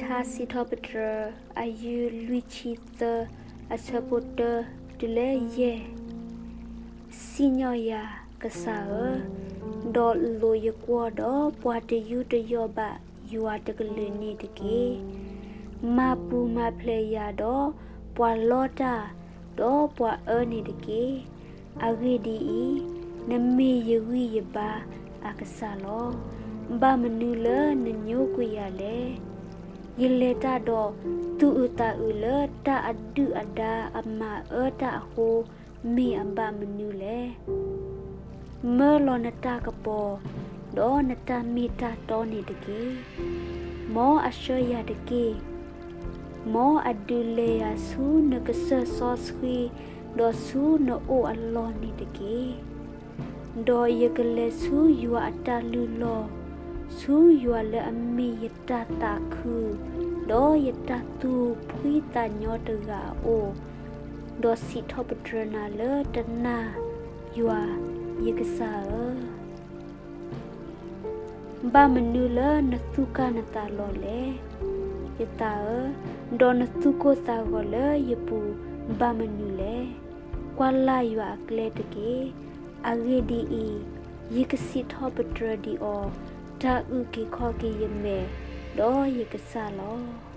ထါစံးထီၣ်ပတြၢၤ အယုၢ်လွံၢ်ဆံသၢ အဆၢဖိတၢ တုၤလၢယဲၢ်. စံၣ်ညီၣ်ယၤ, ကစၢ်ဧၢ, ဒီးလိာ်ယကွီၢ်ဒီးပှၤတယူးတယီၣ်ဘၣ်ယွၤတကလုာ်န့ၣ်တက့ၢ်. မၤပူၤမၤဖျဲးယၤဒီးပှၤလီတၢ် ဒီးပှၤအၢန့ၣ်တက့ၢ်. အဂ့ၢ်ဒ်အံၤ, နမ့ၢ်ယဂံၢ်ယဘါအကစၢ်လီၤ. ဘၣ်မနုၤလၢနညိကွံာ်ယၤလဲၣ်. ယလဲၤတၢ်ဒီးသူၣ်အုးသးအုးလၢတၢ်အဒုၣ်အဒါအမၤအၢတၢ်အဃိ မ့ၢ်အဘၣ်မနုၤလဲၣ်. မၢလီၤနတၢ်ကပီၤ ဒီးနတၢ်မ့ၢ်တၢ်တီန့ၣ်တက့ၢ်. မ်အဆှၢယၤတက့ၢ်. မ်အဒုးလဲၤယၤဆူနကစၢၢ်စီဆှံ, ဒီးဆူနအိၣ်အလီၢ်န့ၣ်တက့ၢ်. ဒီးယကလဲၤဆူယွၤအတၢ်လုၢ်လီၢ်, ဆူယွၤလၢအမ့ၢ်ယတၢ်သးခု, ဒီးယတၢ်သူၣ်ဖှံသးညီတဂၤအအိၣ်, ဒီးစံးထီၣ်ပတြၢၤနၤလၢတနၢ်, ယွၤ, ယကစၢ်ဧၢ. ဘၣ်မနုၤလၢနသူၣ်ကၢ်နသးလီၤလဲၣ်, ယသးဧၢ, ဒီးနသူၣ်ကိၢ်သးဂီၤလၢယပူၤဘၣ်မနုၤလဲၣ်. ကွၢ်လၢ်ယွၤအကျဲတက့ၢ်. အဂ့ၢ်ဒ်အံၤ, ယကစံးထီၣ်ပတြၢၤဒံးအီၤ, တၢ်အုၣ်က့ၤခီၣ်က့ၤယမဲာ်, ဒီးယကစၢ်လီၤ.